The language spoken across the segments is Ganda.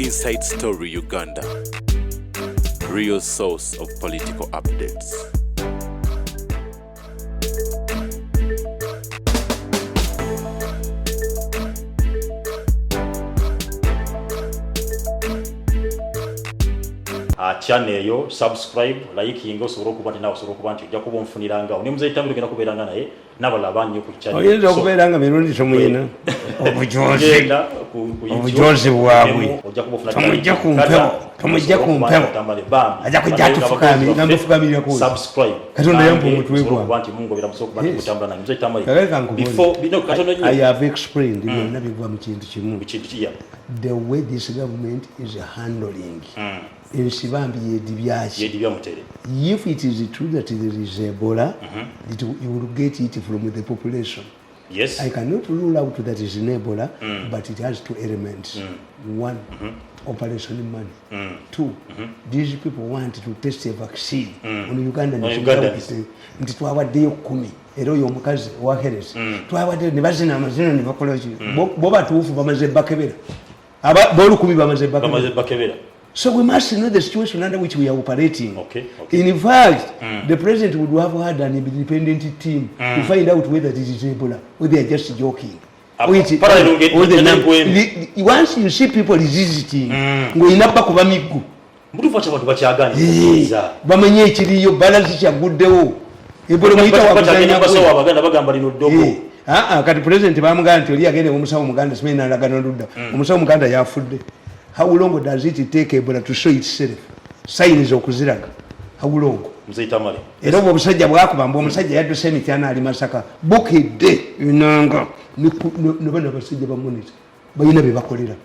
Inside Story Uganda, real source of political updates. Channel eyo subscribe, like, osobola okuba nti nawe osobola okuba nti ojja kuba onfuniranga ne Muzeyi Tamale, ogenda kubeeranga naye n'abalala bangi nnyo ku channel. Oyinza So, okubeera nga Mirundi tomuyina obujozi. Genda ku YouTube, Obujozi bwabwe. ojja kuba ofuna Tomujja ku Kata, mpewo, tomujja ku osobola okuba mpewo. nti Tamale, bambi. Ajja kujja Bannayuganda atufukamira, baffe, mufukamirira ku. Subscribe. Katonda yampa Nange omutwe osobola gwange. okuba nti mungobera, musobola okuba nti mutambula nange. Muzeyi Tamale, Kakati kankubuulire. before bino katono nnyo. I have explained, byonna biva mu kintu kimu. Mu kintu ki, yeah. The way this government is handling Ensibambi, yedibyaki? Yedibya mutere. If it is true that there is Ebola, you will get it from the population. I cannot rule out that it's an Ebola, but it has two elements. One, operation money. Two, these people want to test a vaccine on Ugandans. On Ugandans. Nti twawaddeyo 10, era oyo omukazi owa health twawaddeyo ne bazina amazina ne bakola ki. Bo batuufu bamaze bakebera, bolukumi bamaze bakebera. Bamaze bakebera. So we must know the situation under which we are operating. Okay. In fact, the president would have had an independent team to find out whether this is Ebola or they are just joking. Or Parallel or the kwenu. Once you see people resisting, ng'olina bakuba miggo. Mutuufu, ati abantu bakyagaanye okukkiriza. Bamanye ekiriyo, balance kyaguddewo. Ebola muyita Bakyagenda wakuzanya mu basawo gwe. Abaganda bagamba lino ddogo. Ah, ah, kati president bamugamba nti oli agende omusawo muganda, simanyi nalagana ludda. Omusawo muganda yafudde. How long does it take Ebola to show itself, signs okuziraga? How long? Muzeyi Tamale. Era obwo obusajja bwakuba mbu omusajja yadduse emityana ali Masaka, bukedde enanga ne bano abasajja bamonita balina bye bakolera.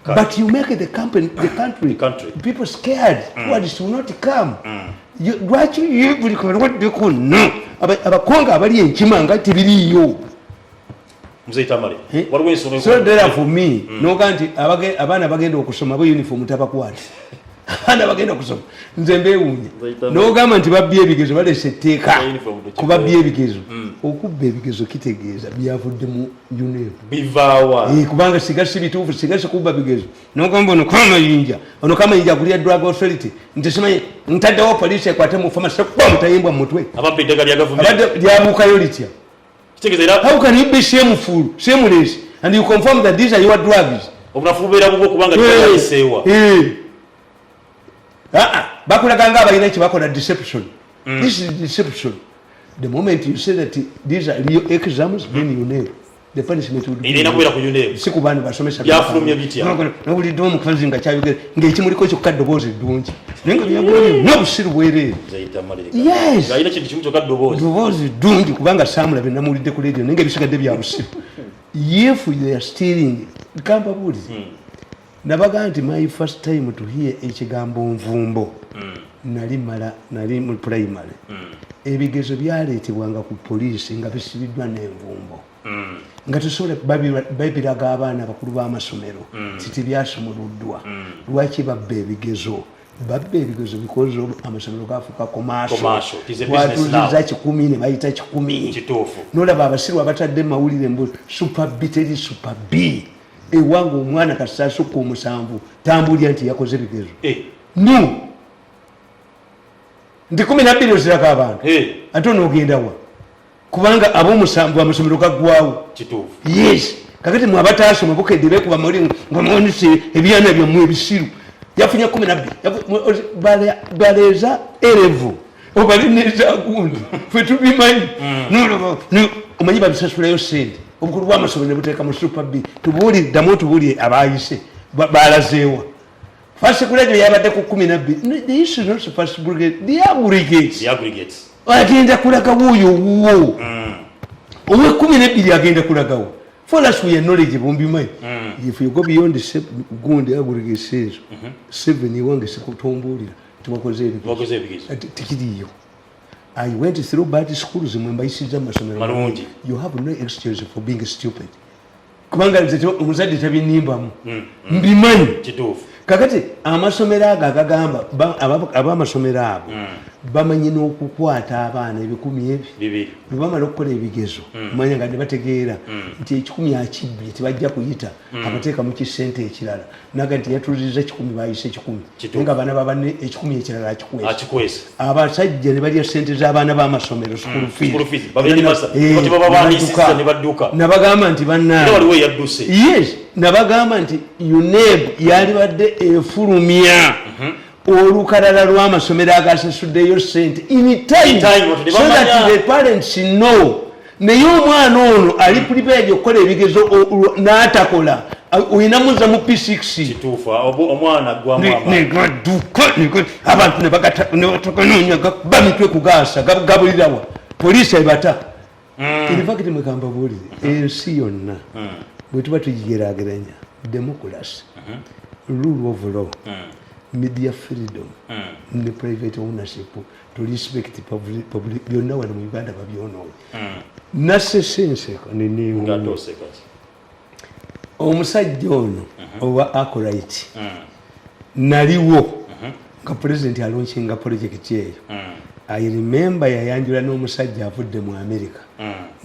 But you make the company, the country, The country. people scared. Tourists will not come. Lwaki ye buli kalwadde konna abakonga abali enkima nga tebiriiyo? Muzeyi Tamale, Eh? waliwo ensonga. So therefore me noga nti abaana bagenda okusoma bo uniform tabakwata. Abaana bagenda okusoma, nze mbewuunya. Nogamba nti babbye ebigezo, balese etteeka Uniform tekikola. ku babbye ebigezo. Okubba ebigezo kitegeeza byavudde mu UNEB. Bivaawa? Eh, kubanga siga si bituufu, siga sikubba bigezo. Nogamba ono kamayinja, ono kamayinja akulira drug authority nti simanyi ntaddewo poliisi ekwate mu famasi, kuba mutayimbwa mu mutwe. Ababba eddagala lya gavumenti. Abadde lyabuukayo litya? Kitegeeza era How can you be shameful, shameless, and you confirm that these are your drugs? Obunafu bubeera bubwo kubanga tebayiseewa. Eh. Ah, ah, bakulaga nga abalina kyebakola. Deception. This is deception. The moment you say that these are real exams, then you know the punishment would be Erina kubeera ku UNEB. Si ku baana basomesa. Byafulumye bitya? Nowulidde omukazi nga kyayogera ng'ekimuliko kyokka ddoboozi eddungi, naye nga byagobye n'obusiru bwereere. Muzeyi Tamale. Yes. Alina kintu kimu kyokka, ddoboozi. Ddoboozi ddungi, kubanga saamulabe, namuwulidde ku radio, naye nga ebisigadde bya busiru. If they are stealing, kambabuulize, nabaga nti my first time to hear ekigambo nvumbo, nali mala nali mu primary. Ebigezo byaleetebwanga ku poliisi nga bisibiddwa n'envumbo, nga tosobola babiraga abaana abakulu b'amasomero ti tebyasumuluddwa. Lwaki babba ebigezo? Babba ebigezo because amasomero gafuuka Commercial. It is a business now. twatuziza 100 ne bayita 100. Kituufu. Nolaba abasiru abatadde mawulire mbu super B, teri super B. Ewange omwana kasita asukka 7 tambulya nti yakoze bigezo. Eh, No, nti 12 ozirako abantu. Eh, ate onoogendawa? Kubanga ab'omusanvu amasomero gaggwawo. Kituufu. Yes, kakati mwe abataasoma bukedde bekuba muli nga muwanise ebyana byammwe ebisiru. Yafunye 12, baleeza erevu obalineza gundi, fe tubimanyi. Nolaba, omanyi babisasulayo sente, obukulu bwamasomero ne buteeka mu super B. Tubuulire, ddamu otubuulire, abayise balazeewa? First grade yabadde ku 12. The issue is not first grade, the aggregates. The aggregates. Agenda kulagawo oyo owuwo owekumi nebbiri, agenda kulagawo. For us, we are knowledge bumbimanyi. If you go beyond gundi aggregates ezo seven, iwange sikutombuulira tiwakoze ebigezo. Wakoze ebigezo. Ati tekiriyo. I went through bad schools, mwe mbayisiza mu masomero. Malungi. You have no excuse for being stupid, kubanga nze omuzadde tabinimbamu, mbimanyi. Kituufu. Kakati amasomero ago agagamba abamasomero abo Bamanyi n'okukwata abaana 200 200. Bwe bamala okukola ebigezo, manya nga ne bategeera nti 1,000 akibbye, tebajja kuyita, abateeka mu kisente ekirala, naga nti yatuliza 1,000, bayise 1,000. Kituufu. Naye nga abaana babanne 1,000 ekirala akikwesa. Akikwesa. Abasajja ne balya sente z'abaana b'amasomero, school fees. School fees. Babeere bati baba baaniisizza ne badduka. Nabagamba nti Era bannange, waliwo eyadduse. Yes, nabagamba nti UNEB yalibadde efulumya olukalala lw'amasomero agasasuddeyo sente in time, In time, ne so that bamanya. the parents know. Naye omwana ono ali prepared okukola ebigezo n'atakola, olina muza mu P6. Kituufu, omwana aggwamu amaanyi. Negadduka abantu nebatakanoonya gakuba mitwe kugaasa gabulirawa, poliisi ebata. In fact, mwekamba buulire, ensi yonna bwe tuba tugigerageranya, democracy, rule of law, media freedom ne private ownership to respect public, byonna wano mu Uganda babyonoonye. Nasese enseko Nga tooseka ki? Omusajja ono owa Akright, naliwo nga pulezidenti alaunchinga projekiti eyo. I remember yayanjula n'omusajja avudde mu America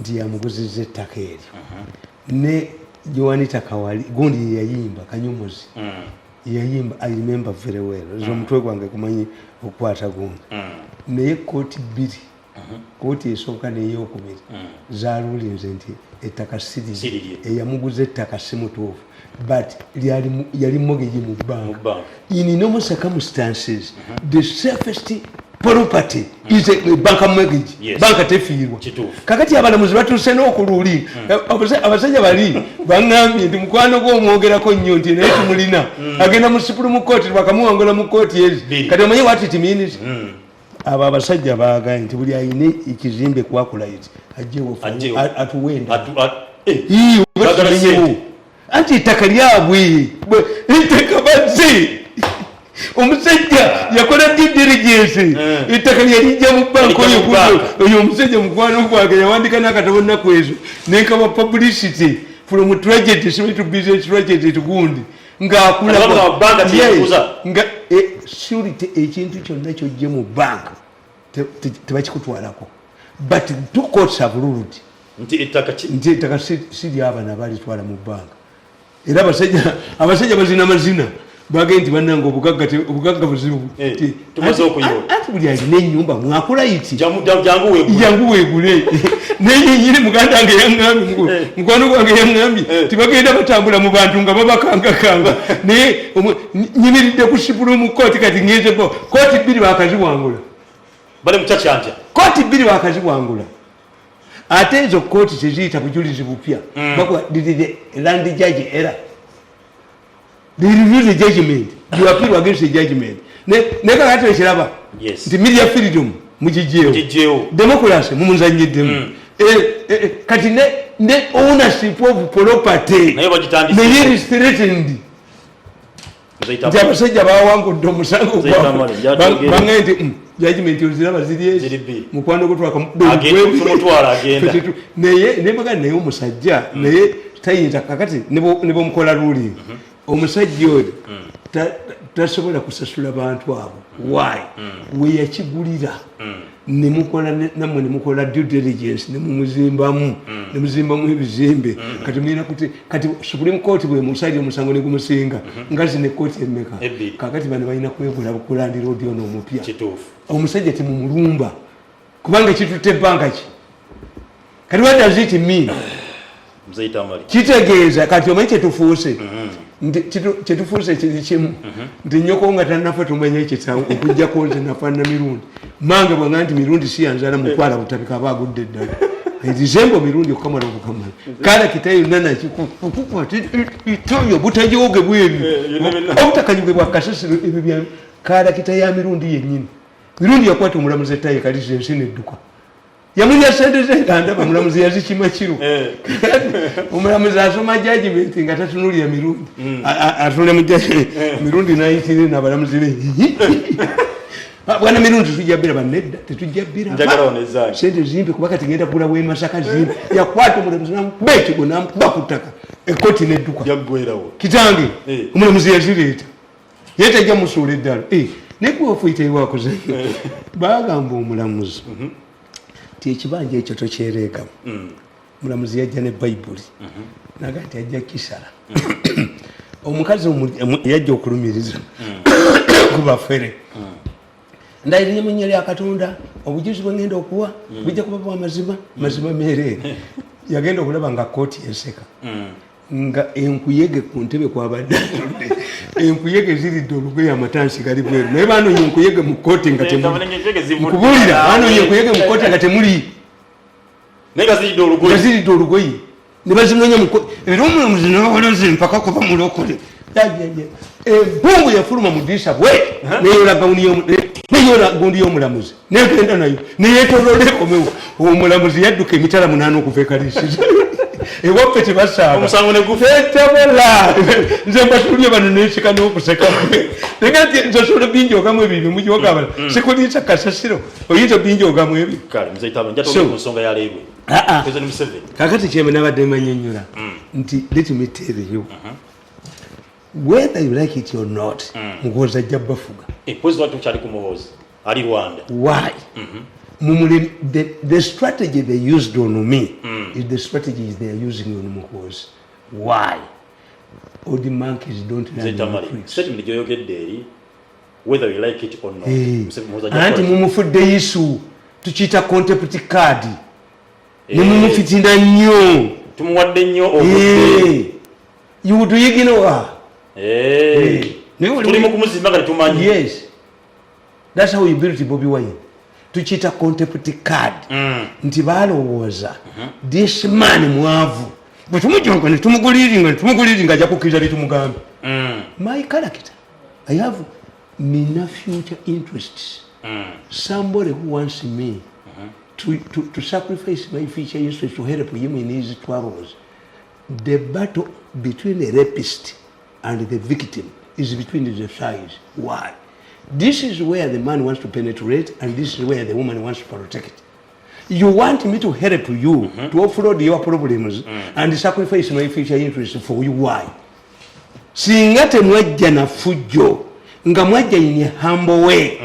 nti yamuguziza ettaka eryo, ne Joanita Kawali gundi yeyayimba Kanyumuzi yayimba. I remember very well, nze omutwe gwange kumanyi okukwata gundi. Naye kooti bbiri, kooti esooka neyokubiri, zalulinze nti ettaka Sirirye. siriri, eyamuguza ettaka si mutuufu, but yali mortgage mu Mu banka. banka. In normal circumstances, the safest property is a bank mortgage. Banka tefiirwa. Kituufu. Kakati abalamuzi batuuse n'okuluuli. Abasajja bali baŋŋambye nti mukwano gw'omwogerako nnyo nti naye tumulina, agenda mu Supreme Court, bakamuwangula mu kooti ezi. Bbiri. Kati omanyi what it means? Abo abasajja baagaye nti buli ayina ekizimbe kwakulayiti ajjewo, Ajjewo. atuwenda. Eh, Baagala ssente. Anti ettaka lyabwe. Ettaka bazze, omusajja yakola due diligence, ettaka lyalijja mu banka. Yalijja Oyo mu banka. Oyo omusajja mukwano gwange yawandika n'akatabo nnaku ezo nenkaba publicity from tragedy straight to business tragedy to gundi. Kati bagamba banka teyekuza. Nga surety, ekintu kyonna kyojje mu banka tebakikutwalako, but two courts have ruled Nti ettaka ki? Nti ettaka si lyabana balitwala mu banka. Era abasajja bazina mazina bagee nti bannange, obugagga buzibu. Eh, tumaze okuyoola. Anti buli alina ennyumba mwakulayiti, Jangu weegule. Jangu weegule. Naye nyini muganda wange yaŋŋambye, mukwano gwange yaŋŋambye, tibagenda batambula mu bantu nga babakangakanga, naye nyimiridde ku Supreme Court, kati ngenzeko kooti bbiri bakaziwangula. Bali mu kyakyanja. Kooti bbiri bakaziwangula, ate ezo kooti teziyita bujulizi bupya. Bakuwa, did the land judge error? They review the judgment, you appeal against the judgment. Ne kakati ekiraba nti media freedom mugigyewo, Mugigyewo. Democracy mumuzanyiddemu. Kati ne ownership of property Naye bagitandise. naye is threatened. Nze Nti abasajja bawangudde omusango. Nze Tamale, njatogere. Bangaye nti judgment oziraba ziri ezi. Ziri bbiri. Mukwano gwo Tumutwala agenda. Naye nembaga, naye omusajja naye tayinza kakati ne bwomukola ruling, omusajja oyo tasobola kusasula bantu abo. Why? Weyakigulira nemukola nammwe nemukola due diligence, nemumuzimbamu, nemuzimbamu ebizimbe. Kati mulina kuti kati Supreme Court bwe musajja omusango negumusinga, nga zino ekooti emmeka? Ebbiri. Kakati bano balina kwegula kulandira odi ono omupya. Kituufu. Omusajja temumulumba kubanga kitutte ebbanga ki. Kati what does it mean? Mzee Tamale. Kitegeeza kati omanyi kyetufuuse, nti kyetufuuse kiri kimu, nti nyoko nga tannafa tumanye ekitawo, okujjako nze nafaanana Mirundi. Mange bwanga nti Mirundi si yanzaala, mukwala butabika aba agudde eddala erizembo Mirundi okukamala obukamala kalakita yonna nakikukwata obutajoge bwebyo, obutakanyuge bwa kasasiro, ebyo bya kalakita ya Mirundi yennyini. Mirundi yakwata omulamuzi ettayi kalisa ensi nedduka, yamulya sente ze nga ndaba. Omulamuzi yazikima kiro. Omulamuzi asoma judgment nga tatunulira Mirundi. Atunula mu judgment, Mirundi nayitire nabalamuzi be, "Bwana Mirundi, tujja biraba." Nedda, tetujja biraba. Njagala ono ezange. Sente zimpe kuba kati ngenda kugula bwemasaka zimpe. Yakwata omulamuzi namukuba ekigo, namukuba ku ttaka, ekoti nedduka. Yaggwerawo. Kitange, Eh. omulamuzi yazireeta, ye tajja musuula eddala. Eh, Naye kuba ofuitewakuze bagamba omulamuzi ti ekibanja ekyo tokyereekamu. Mulamuzi yajja ne Bayibuli naga nti ajja kisala. Omukazi yajja okulumiriza ku bafere, ndayirire mu nnya lya Katonda, obujuzi bwe ngenda okuwa bujja kuba bwa mazima, mazima meereere. Yagenda okulaba nga kooti eseka, nga enkuyege ku ntebe kwabadde atudde, enkuyege ziridde olugoye, amatansi gali bweru. Naye banoonya enkuyege mu kooti nga temuli. Nkubuulira, banoonya enkuyege mu kooti nga temuli. Naye nga ziridde olugoye. Nga ziridde olugoye ne bazinoonya mu kooti, era omulamuzi nawalaza empaka kuba mulokole. Empungu yafuluma mu dirisa bwe neyola gawuni, neyola gundi y'omulamuzi, negenda nayo neyetoloola ekomewo. Omulamuzi yadduka emitala 8 okuva ekalisiza ewaffe tebasaaga. Omusango ne gufa. Tetabala, nze mbatulye bano nenseka n'okuseka, naye nti nze osobola binjogamu ebyo byemujoga, sikuliisa kasasiro, oyinza binjogamu ebyo. Kale Muzeyi Tamale, nja twogere ku nsonga ya leebwe. President Museveni. Kakati kyeme nabadde manyonyola nti let me tell you, whether you like it or not, Muhoozi ajja bafuga. President tukyali ku Muhoozi ali Rwanda. Why? Mumule, the strategy they used on me is the strategy they are using on Muhoozi. Why? Old monkeys don't learn Muzeyi new Tamale, tricks. Statement gyoyogedde eri whether you like it or not. Muhoozi ajja Anti kukola. Mumufudde issue, tukiyita contempt card, ne mumufitinda nnyo. Tumuwadde nnyo obudde. You would ignore. Naye Tuli mu kumuzimba nga tetumanyi. Yes, that's how you built Bobi Wine. Tukiyita contempt card, nti balowooza this man mwavu, bwe tumujonga ne tumuguliringa ne tumuguliringa, ajja kukkiriza byetumugambe. My character, I have nina future interests. Somebody who wants me to sacrifice my future interests to help him in his troubles, the battle between the rapist and the victim is between the thighs. Why? This is where the man wants to penetrate and this is where the woman wants to protect. You want me to help you to offload your problems and sacrifice my future interests for you. Why? Singa temwajja na fujjo, nga mwajja in humble way,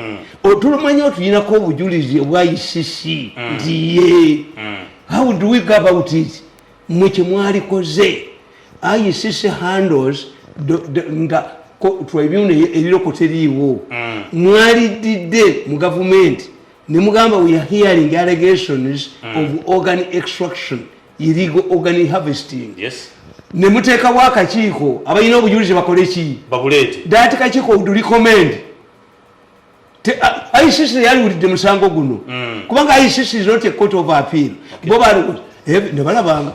otulumanya otuyinako obujulizi obwa ICC nti ye, how do we go about it? Mwe kyemwalikoze, ICC handles nga tribunal eriroko teriiwo, mwalididde mu gavumenti ne mugamba, "We are hearing allegations of organ extraction, illegal organ harvesting." Ne muteekawo akakiiko, abalina obujulizi bakole ki? Babuleete. That kakiiko would recommend. ICC yaliwulidde musango guno, kubanga ICC is not a court of appeal. Bo ne balabanga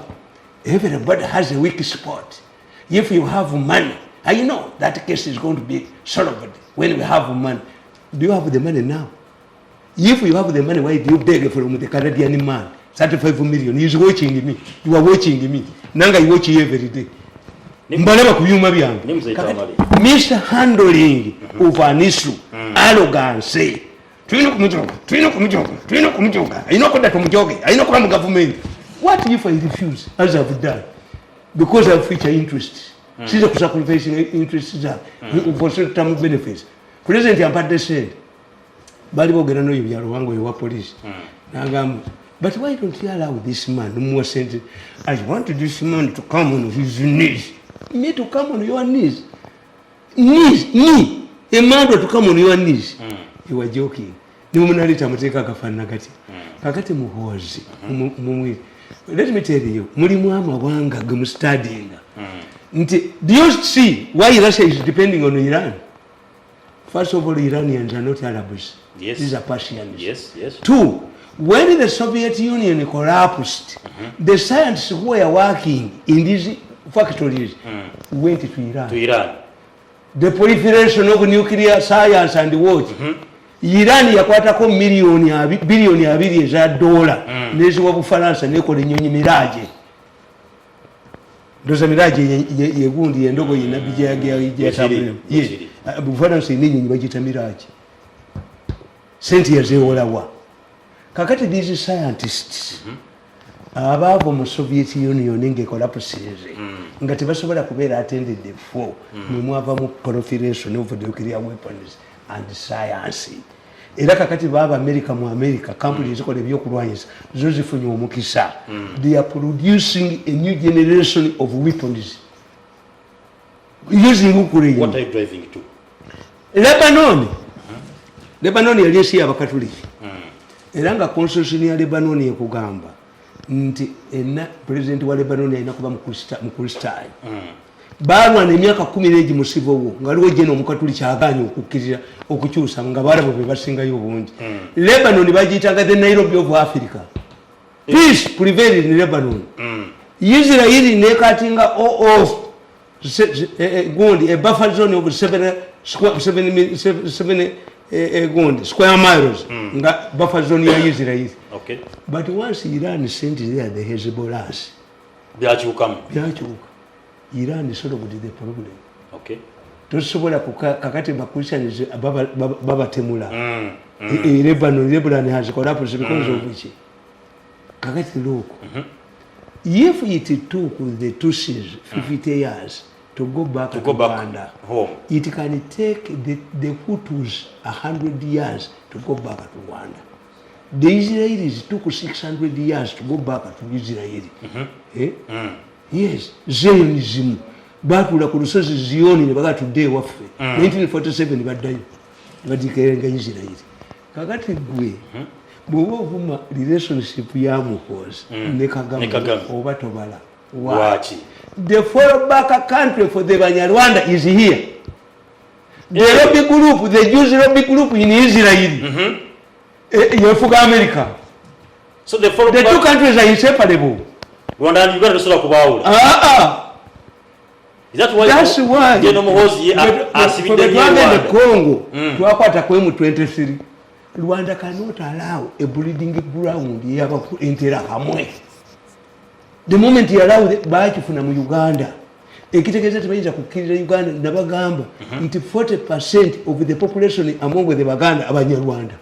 everybody has a weak spot. If you have money, I know that case is going to be solved when we have money. Do you have the money now? If you have the money, why do you beg from the Canadian man 35 million? He is watching me, you are watching me, nanga you watch you every day, mbalaba ku byuma byange. Ne Muzeyi Tamale. Mishandling of an issue, arrogance, tulina okumujoga, tulina okumujoga, tulina okumujoga, alina okudda tumujoge, alina okuba mu gavumenti. What if I refuse, as I've done, because I have future interests? Siza kusacrificing interests zange for short term benefits. President yampadde sente, bali boogera n'oyo Byaluwanga oyo wa police, nagamba, "But why don't you allow this man?" Mumuwa sente. "I want this man to come on his knees." Me to come on your knees? Knees? Me, a man to come on your knees? You are joking. Nimumunaleeta amateeka agafaanana gatya? Kakati Muhoozi mumwire, let me tell you, mulimu amawanga gemustudyinga nti, do you see why Russia is depending on Iran? First of all, Iranians are not Arabs. These are Persians. Two, when the Soviet Union collapsed, the scientists who were working in these factories went to Iran. To Iran. The proliferation of nuclear science and what, Iran yakwatako miliyoni biliyoni 20 eza dola neziwa Bufalansa, nekola enyonyi Mirage. Ndoza Mirage yegundi endogo yenabbi. Wekiri, wekiri. Bufalansa ina enyonyi bagiyita Mirage, sente yazewolawa? Kakati these scientists abaava mu Soviet Union ngaecollapsinze, nga tebasobola kubeera attended for, mwemwava mu proliferation of nuclear weapons and science. Era kakati baba America, mu America kampuni ezikola ebyokulwanyisa zo zifunye omukisa. They are producing a new generation of weapons using Ukraine. What are you driving to? Lebanon. Lebanon yali ensi y'Abakatuliki, era nga constitution ya Lebanon ekugamba nti ena president wa Lebanon alina kuba Mukristaayo. Balwana emyaka 10 n'egi mu civil war, nga waliwo jena Omukatuliki aganye okukkirira okukyusa, nga Baarabu be basingayo obungi. Lebanon bagiyitanga the Nairobi of Africa. Peace prevailed in Lebanon. Israeli nekatinga off gundi, a buffer zone of 7, gundi square miles, nga buffer zone ya Israeli. But once Iran sent there the Hezbollahs, Byakyukamu. Byakyuka. Iran solved the problem. Tosobola kakati Bachristians babatemula. Lebanon has collapsed because of which. Kakati look, if it took the Tutsis 50 years to go back To to go back Rwanda, home. it can take the Hutus 100 years to go back to Rwanda. The Israelis took 600 years to go back to Israel. Eh? Yes, Zionism. Batula ku lusozi Zioni ne baga tudde ewaffe. 1947 baddayo ne badeclaringa Israel. Kakati gwe bw'oba ovuma relationship ya Muhoozi ne Kagame, Ne Kagame. oba tobala. Lwaki? The fallback country for the Banyarwanda is here. The lobby group, the Jews lobby group in Israel, yefuga America. So the follow The two countries are inseparable. Rwanda and Uganda tosobola kubaawula. Ah, ah. Is that why That's why. General Muhoozi ye asibidde nnyo Twagenda Rwanda? Congo, twakwata ku M23. Rwanda cannot allow a breeding ground y'Interahamwe. The moment you allow, bakifuna mu Uganda. Ekitegeeza tebayinza kukkirira Uganda. Nabagamba nti 40% of the population among the Baganda Abanyarwanda,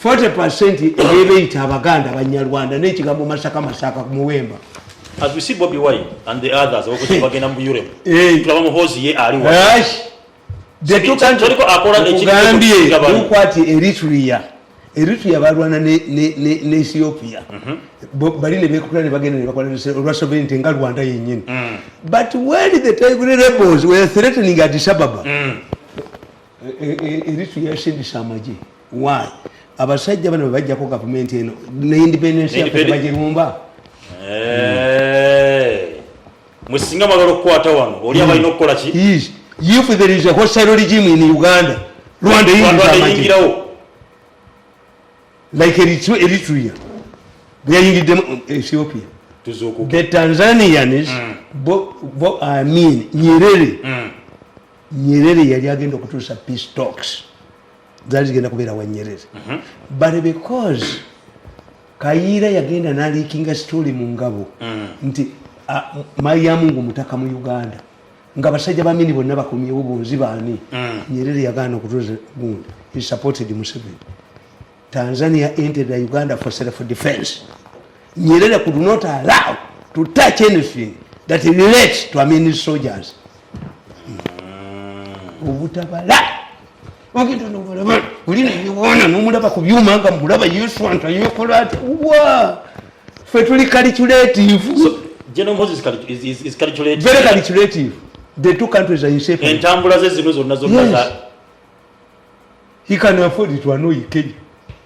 40% ebeyita Abaganda Abanyarwanda, n'ekigambo Masaka, Masaka Muwemba. As we see Bobi Wine and the others abakozi bagenda mu Europe, tulaba Muhoozi ye ali wa Yes. The two countries- Toliko akola ekintu Nkugambye, okusinga bano. lukwati Eritrea. Eritrea balwana ne Ethiopia. Bali ne bekutula ne bagenda ne bakola olwa sovereignty nga Rwanda yennyini. But when the Tigray rebels were threatening Addis Ababa, Eritrea yasindisa amagye. Why? Abasajja bano bwe bajjako gavumenti eno ne independence yaffe tebagirumba. Mwe singa mwagala okukwata wano, oli aba alina okukola ki? Yes. If there is a hostile regime in Uganda, Rwanda yingiza Rwanda amagye. eyingirawo. Like Eritrea bwe yayingiddemu Ethiopia. Tuzuukuke. The Tanzanians, bo I mean Nyerere, Nyerere yali agenda okutuusa peace talks, zaali zigenda kubeera wa Nyerere, but because Kayiira yagenda naleakinga story mu ngabo nti Mariamu mutaka mu Uganda, nga basajja bamini bonna bakomyewo bonzi baani, Nyerere yagaana okutuusa gundi. He supported Museveni. Tanzania entered Uganda for self defense. Nyerere could not allow to touch anything that relates to Amini soldiers. Obutabala ogenda nobalaba oli nebiwona nomulaba ku byuma nga mulaba yeswanta yekola ati wa fe tuli calculative. So General Muhoozi is calculating. Very calculative. The two countries are inseparable. Entambula ze zino zonna zonna Yes. He can afford to annoy Kenya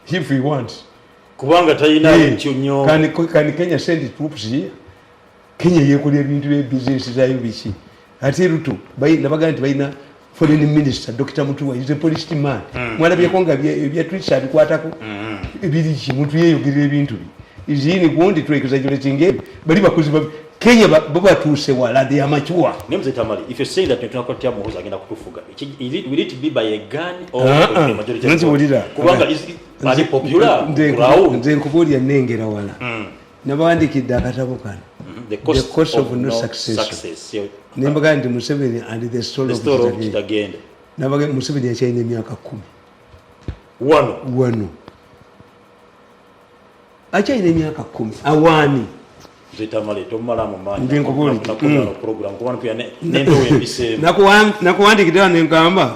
if he wants. Kubanga talina Yeah. kyonyo. Can Kenya send troops here? Kenya yekola ebintu bya business zayo biki. Ate Ruto nabagaa nti balina foreign minister Dr. Mutua is a police man. Mwalabyeko nga ebya Twitter abikwatako ebiri ki, muntu yeeyogerera ebintu bye izini gundi to exaggerating ebyo bali bakozi ba Kenya bo batuuse wala, they are mature. Naye Mzee Tamale, if you're saying that tunakwatya Muhoozi agenda kutufuga, will it be by a gun or Ah, a majority nzi vote? wulira. Kubanga ali popular ground. Nze nkubuulira, nnengera wala, nabawandikidde akatabo kano, The Cost, The Cost of No Succession. Success. Yeah. Nembagaa nti Museveni and the story The of story of Kitagenda. Kitagenda. Nabaga Museveni yakyalina emyaka 10. Wano. Wano akyalina emyaka 10 awaani. Mzee Tamale, tomumalamu maanyi. Nze nkubuulidde. Nakuwa program kuba nkuya n'empewo embiseemu. Nakuwandikidde wano nenkamba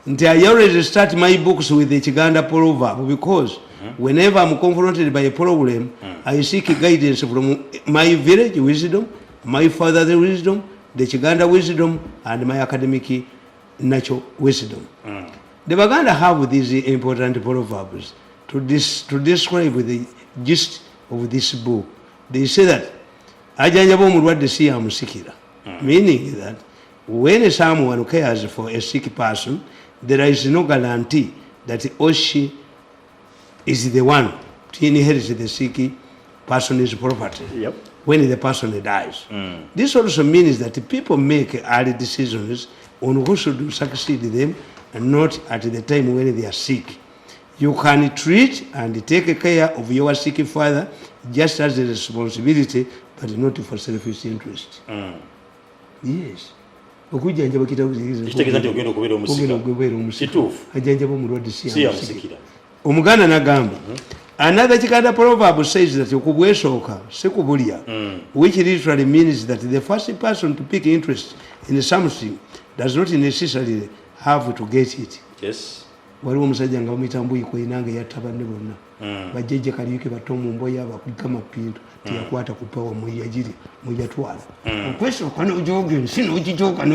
Nti I always start my books with the Kiganda proverb because whenever I'm confronted by a problem, I seek guidance from my village wisdom, my father's wisdom, the Kiganda wisdom, and my academic natural wisdom. The Baganda have these important proverbs to describe the gist of this book. They say that ajanjaba omulwadde si yamusikira, meaning that when someone cares for a sick person, there is no guarantee that he or she is the one to inherit the sick person's property when the person dies. This also means that people make early decisions on who should succeed them and not at the time when they are sick. You can treat and take care of your sick father just as a responsibility, but not for selfish interest. Yes. Okujjanjaba Kitegeeza nti ogenda okubeera omusika. Ogenda okubeera omusika. Kituufu. Ajjanjaba omulwadde si Si yamusikira. yamusikira. Omuganda nagamba, another Kiganda proverb says that okubwesooka si kubulya, which literally means that the first person to pick interest in something does not necessarily have to get it. Waliwo omusajja nga bamuyita Mbuyikoyina nga yatta banne bonna, bajjajja Kaliyuke, batta omumboya bakugama pinto, teyakwata ku power, mweyagiri mweyatwala. Okwesooka nojoga ensi, nogijoga,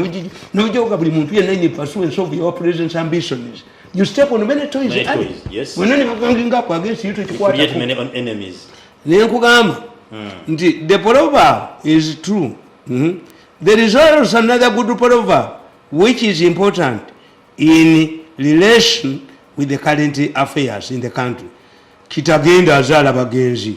nojoga buli muntu yenna in pursuance of your present ambitions, you step on many toes. Many toes, yes. Bonna ne baganginga up against you. You create Tokikwatako. many enemies. Nenkugamba nti the proverb is true. There is also another good proverb which is important in relation with the current affairs in the country: kitagenda azaala bagenzi.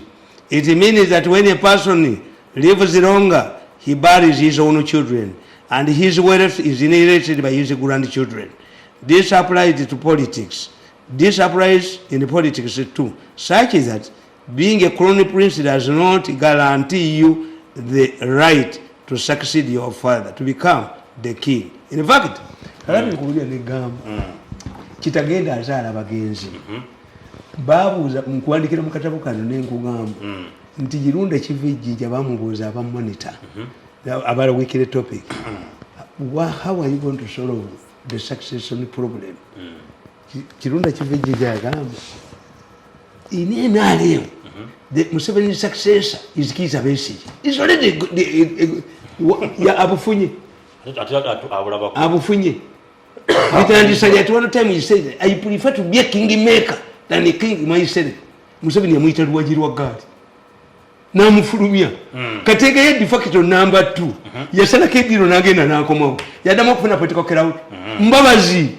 It means that when a person lives longer, he buries his own children and his wealth is inherited by his grandchildren. This applies to politics. This applies in politics too, such that being a crown prince does not guarantee you the right to succeed your father to become the king. In fact, kalabi nkubuulira negamba kitagenda azaala bagenzi. Babuuza nkuwandikira mu katabo kano nenkugamba nti Kirunda kiva ejjinja, bamubuuza aba Monitor abala weekly topic, "How are you going to solve the succession problem?" Kirunda kiva ejjinja yagamba, in NRM, the Museveni successor is Kiza Besigye. Is already abufunye. Ate abulabako. Abufunye bitandisa. At one time he said, "I prefer to be a king maker than a king myself." Museveni yamuyita luwagi lwa gaali namufulumya. Kategeyo de facto number two yasalako ediro nagenda nakomawo, yaddamu okufuna political clout. Mbabazi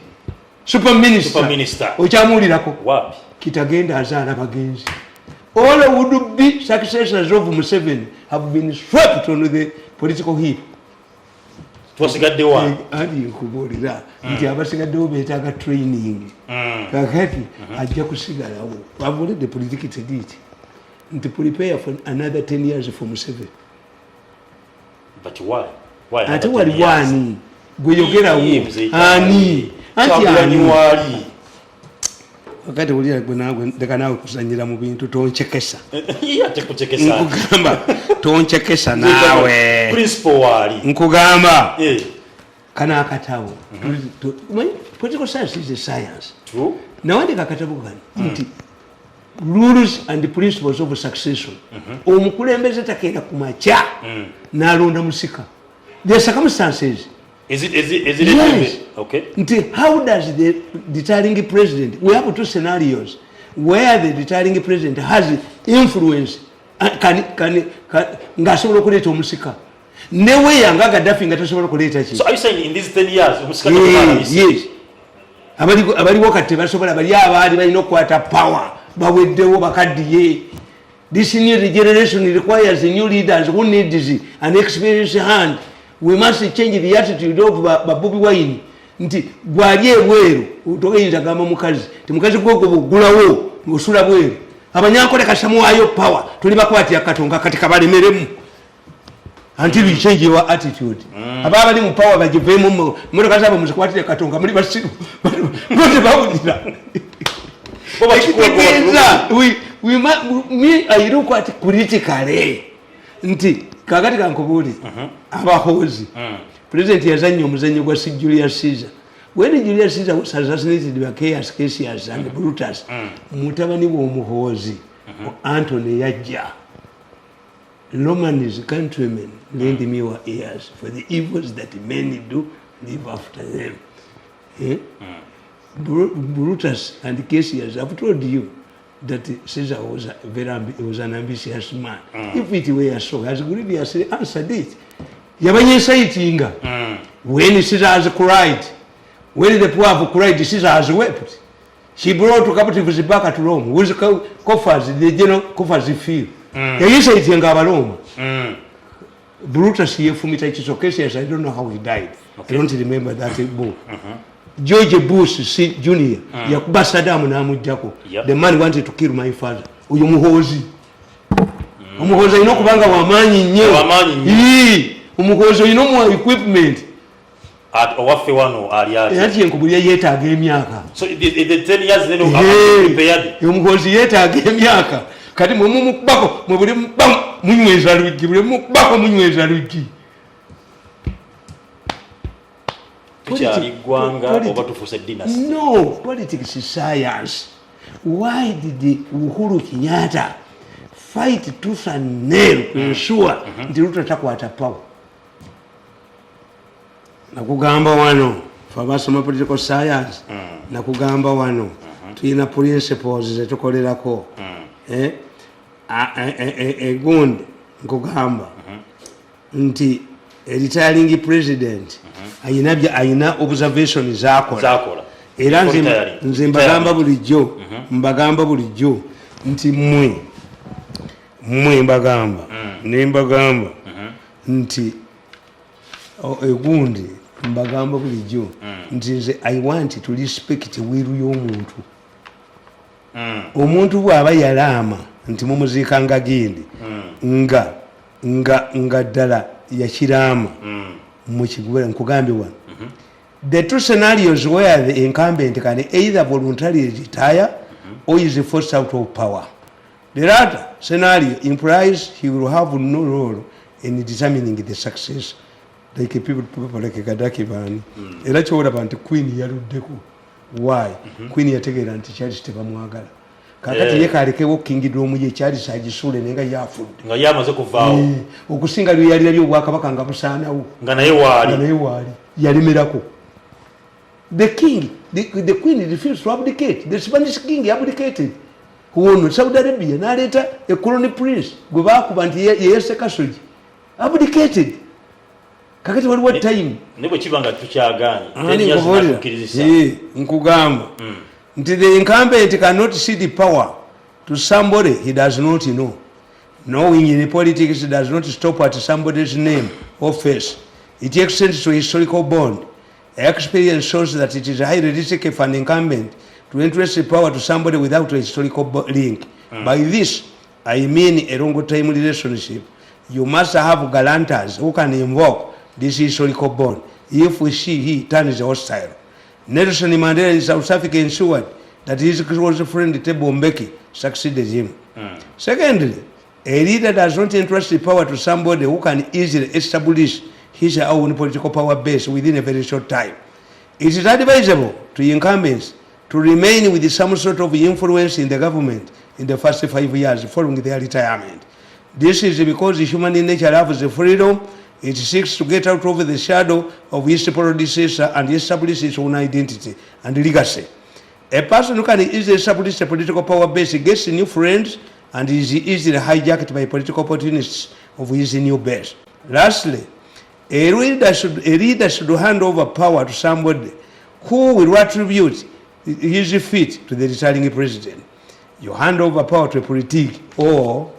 super minister, Super minister. Okyamuwulirako? Wapi? Kitagenda azaala bagenzi. All would be successors of Museveni have been swept on the political heap. Twasigaddewa? Ali nkubuulira nti abasigaddewo beetaaga training. Kakati ajja kusigalawo. I've already predicted it nti prepare for another 10 years for Museveni. But why? Why Ate another 10 waliwo years? ani gweyogerawo? Mzee Ani anti Kyagulanyi ani? waali. Kakati wulira gwe, naawe leka naawe kuzanyira mu bintu, tonchekesa. Ye ate kuchekesa. Nkugamba tonchekesa naawe. Principal waali. Nkugamba kano akatabo. Omanyi, political science is a science. True. Nawandika akatabo kano nti Rules and Principles of Succession. Omukulembeze takeera ku makya n'alonda musika. The circumstances. Is it Yes. Okay. Nti how does the retiring president, we have two scenarios where the retiring president has influence, can, ng'asobola okuleeta omusika, neweya nga Gaddafi nga tasobola kuleeta ki. So are you saying in these 10 years omusika Yes, tebalabise? yes. Abaliwo kati tebasobola. Bali abaali balina okukwata power baweddewo, bakaddiye. This new generation requires new leaders who needs an experienced hand. We must change the attitude of ba Bobi Wine nti gwali ebweru toyinza gamba mukazi ti mukazi gwogwo bwogulawo ng'osula bweru. Abanyankole kasamuwayo power, tuli bakwatira Katonga kati kabalemeremu until you change your attitude. Aba bali mu power bagiveemu, motoka zaabwe muzikwatire Katonga, muli basiru bo tebawulira. Bo bakikuwa Ekitegeeza me, I look at critically nti kakati kankubuulire, abahoozi, president yazannya omuzannyo gwa si Julius Caesar. When Julius Caesar was assassinated by Caius Cassius and Brutus, mutabani w'omuhoozi Antony yajja. Romans, countrymen, lend me your ears for the evils that many do live after them. Eh? Brutus and Cassius have told you that Caesar was a very was an ambitious man. If it were so, has Grilius answered it? Yabanyincitinga. When Caesar has cried, when the poor have cried, Caesar has wept. He brought captives back to Rome, whose coffers, the general coffers fill. Yayincitinga Abaroma. Brutus yefumita ekiso. Cassius, I don't know how he died. I don't remember that book. George Bush Junior yakuba Saddam n'amuggyako. The man wanted to kill my father. Oyo Muhoozi. Omuhoozi alina okubanga wamaanyi nnyo. Wamaanyi nnyo. Ii, Omuhoozi olina omuwa equipment. Owaffe wano ali atya? Era kyenkubulya, yeetaaga emyaka. So the 10 years then Hey, prepared. Omuhoozi yeetaaga emyaka. Kati mwe mumukubako, mwe buli mukuba munyweza luggi, buli mukubako munyweza luggi. Tukyali ggwanga oba tufuuse dynasty? No, politics is science. Why did Uhuru Kenyatta fight tooth and nail to ensure nti Ruto takwata power? Nakugamba wano, fe abasoma political science, nakugamba wano tulina principles zetukolerako. Eh? Egundi nkugamba nti retiring president ayina ayina observation zakola. Zakola. Era Retiring. nze mbagamba bulijjo nti mmwe mbagamba ne mbagamba nti egundi mbagamba bulijjo nti nze I want to respect will y'omuntu. Omuntu bw'aba yalaama nti mumuziikanga gindi nga ddala yakiraama mukigwera. Nkugambye wano the two scenarios where the incumbent can either voluntarily retire or is forced out of power. The latter scenario implies he will have no role in determining the success, like people like Gaddafi bani. Era kyolaba nti Queen yaluddeko. Why? Queen yategeera nti Charles tebamwagala. Kakati ye kalekewo kingdom ye, Charles agisuule, naye nga yafudde. Nga ye amaze kuvaawo. Okusinga lwe yalirabye obwakabaka nga busaanawo. Nga naye Nga waali. Naye waali yalemerako. The king, the queen refused to abdicate. The Spanish king abdicated. Ono Saudi Arabia n'aleeta e crown prince gwe baakuba nti yeyese Khashoggi, abdicated. Kakati waliwo time. Ne bwe kiba nga tukyagaanye Ani 10 years nkubuulira? natukkiriza. Nkugamba nti the incumbent cannot cede power to somebody he does not know. Knowing in politics does not stop at somebody's name or face. It extends to historical bond. Experience shows that it is highly risky for an incumbent to entrust power to somebody without a historical link. By this I mean a long time relationship. You must have guarantors who can invoke this historical bond if we see he turns hostile. Nelson Mandela in South Africa ensured that his close friend Thabo Mbeki succeeded him. Secondly, a leader does not entrust the power to somebody who can easily establish his own political power base within a very short time. It is advisable to incumbents to remain with some sort of influence in the government in the first 5 years following their retirement. This is because human nature loves the freedom. It seeks to get out of the shadow of its predecessor and establish its own identity and legacy. A person who can easily establish a political power base gets new friends and is easily hijacked by political opportunists of his new base. Lastly, a leader should hand over power to somebody who will attribute his feat to the retiring president. You hand over power to a politic or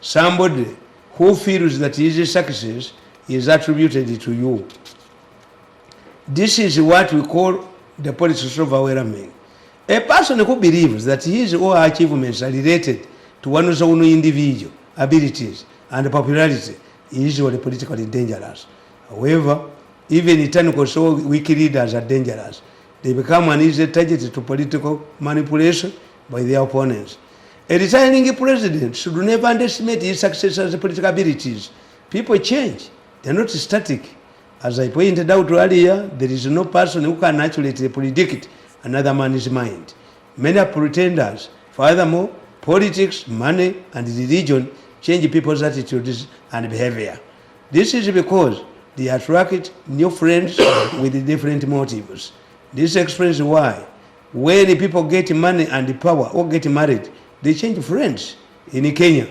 somebody who feels that his success is attributed to you. This is what we call the politics of overwhelming. A person who believes that his or her achievements are related to one's own individual abilities and popularity is usually politically dangerous. However, even eternal so weak leaders are dangerous. They become an easy target to political manipulation by their opponents. A retiring president should never underestimate his successor's political abilities. People change. They're not static. As I pointed out earlier, there is no person who can accurately predict another man's mind. Many are pretenders. Furthermore, politics, money, and religion change people's attitudes and behavior. This is because they attract new friends with different motives. This explains why, when people get money and power or get married, they change friends. In Kenya,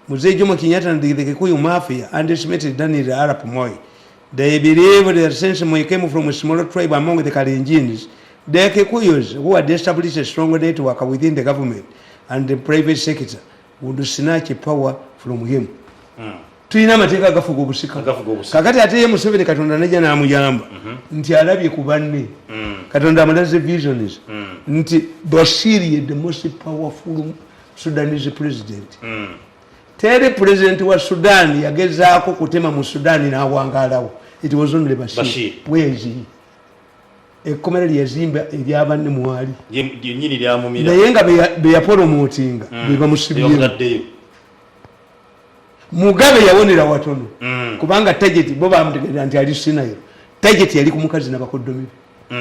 Mzee Jomo Kenyatta and the Kikuyu Mafia underestimated Daniel Arap Moi. They believed that since Moi came from a smaller tribe among the Kalenjins, the Kikuyus, who had established a strong network within the government and the private sector, would snatch power from him. Tulina amateeka agafuga obusika. Agafuga obusika. Kakati ate ye Museveni, Katonda najja n'amuyamba nti alabye ku banne. Katonda amulaze visions nti Bashir ye the most powerful Sudanese president. Teri president wa Sudan yagezaako kutema mu Sudan n'awangaalawo. It was only Bashir. Bashir. Where is he? Ekkomera lyeyazimba eryabanne mwali. Yenyini lyamumira. Naye nga beyapolomotinga bebamusibyemu. Bebamutaddeyo. Mugabe yawonera watono kubanga target bo bamutegeera nti ali sinayo. Target yali ku mukazi nabakoddomi be.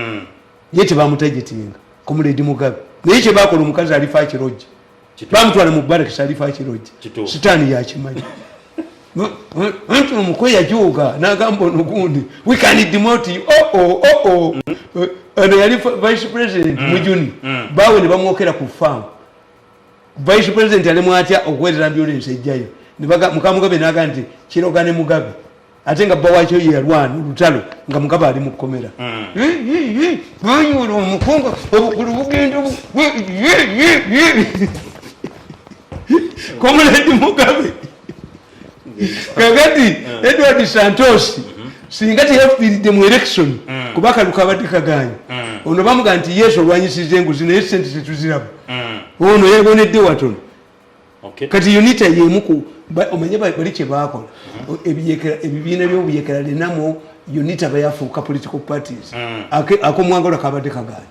Ye tebamutargetinga, comrade Mugabe, naye kyebakola omukazi alifa akirojja. Bamutwala mu barracks, alifa akirojja. Sitaani yakimanyi nti omukwe yajuuka n'agamba ono gundi, "We can demote you." Oh, oh, oh, oh. Ono yali vice president Mujuni, baawe ne bamwokera ku faamu. Vice president alimu atya okuweereza ambulance ejjayo? Muka Mugabe naga nti kirogane Mugabe, ate nga bba wakyo ye yalwana olutalo nga Mugabe ali mu kkomera. Banyula omukunga obukulu bugenda comrade Mugabe. Kakati Edward Santos singa teyafiiridde mu election, kuba akalu kabadde kaganye, ono bamuga nti yesu olwanyisiza enguzi naye sente tetuziraba. Ono yabonedde watono. Kati UNITA yemu ku omanye bali kyebakola. Ebibiina byobuyekera linamu UNITA bayafuuka political parties. Akomwangola kabadde kaganye.